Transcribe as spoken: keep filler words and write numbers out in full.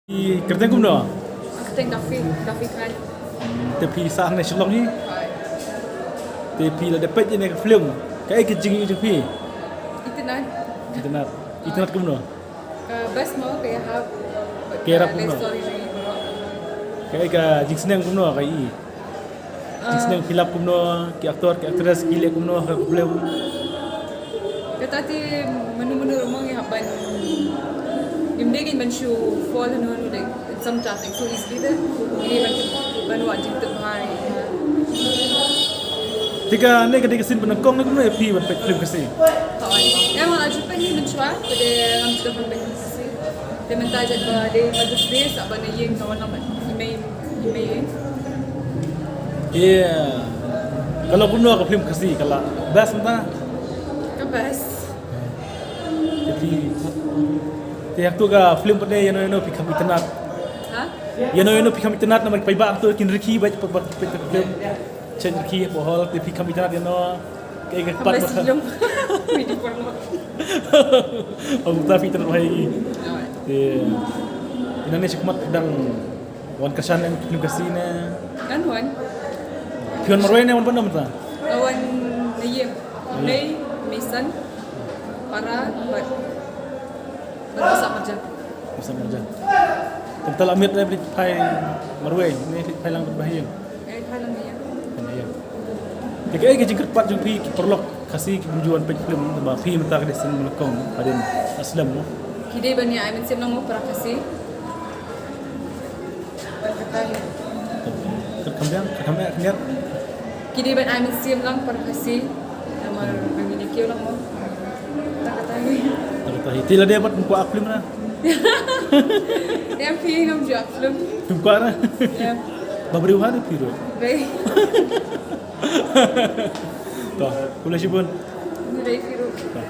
Phi kyrteng kumno? Kyrteng Daffy, Daffy Khan. Te phi sah hangne Shillong hi? Te phi la dep peit ïa kane ka film, kaei ka jingïohi jong phi? Itynnad. Itynnad. Itynnad kumno? Ka best mo, ka ïahap. Ka ïarap kumno? Kaei ka jingsneng kumno ka i? Jingsneng phi lap kumno, ki actor ki actress ki leh kumno ha ka film? Kata te mano mano ruh mo ngi hap ban, ngim dei ban shu fall hano hano dei, in some traffic so easily te ngi dei ban, ban wad jingtip bha. Te kane ka dei ka sien ba nyngkong ne kumno ïa phi ban peit film Khasi? Hooid. Em, nga la ju peit hi mynshuwa, te ngam ju don ban peit film Khasi. Te mynta jait ba dei ba dei sa ba na ïing nga wan lang ban i mei. Ïa, ka long kumno ka film Khasi, ka la best mynta? Ka best. Te phi, te ha katu ka film pat ïano ïano phi kham itynnad? Ha? Ïano ïano phi kham itynnad namar ki paidbah hangto kin rkhie bad pat pat pat film. Chen rkhie hapoh hall, te phi kham itynnad ïano? Kaei ka part ba kham best film? Phi dei por mo. Oh, ta phi itynnad bha ïa ki. Te ïa nangne shakhmat phi dang wan kyrshan ïa ki film Khasi ne? Ngan wan. Phi wan marwei ne wan pat noh mynta? Nga wan na ïing. Mei, Meisan, Para bad, bad Mesa Marjan. Mesa Marjan. Te mynta la miet ne phi phai marwei ne phi phai lang bad ba ha ïing? Eh, phai lang ba ha ïing. Phai lang ba ha ïing. Te kaei ka jingkyrpad jong phi ki paralok Khasi ki bym ju wan peit film ba phi mynta ka dei sien ba nyngkong hadien la slem mo? Ki dei ban ïa ai mynsiem lang mo para Khasi. Kyrkhu biang, kyrkhu biang, kyrkhu biang. Ki dei ban ai mynsiem lang para Khasi. Namar ba ngin ïa kiew lang mo. Tang kata hi. Tang kata hi. Te lada ym kwah act film na? Em, phi ngam ju act film. Ym kwah na? Em. Ba briew ha ne phi ruh? Bai. To, khublei shibun. Khublei phi ruh. To.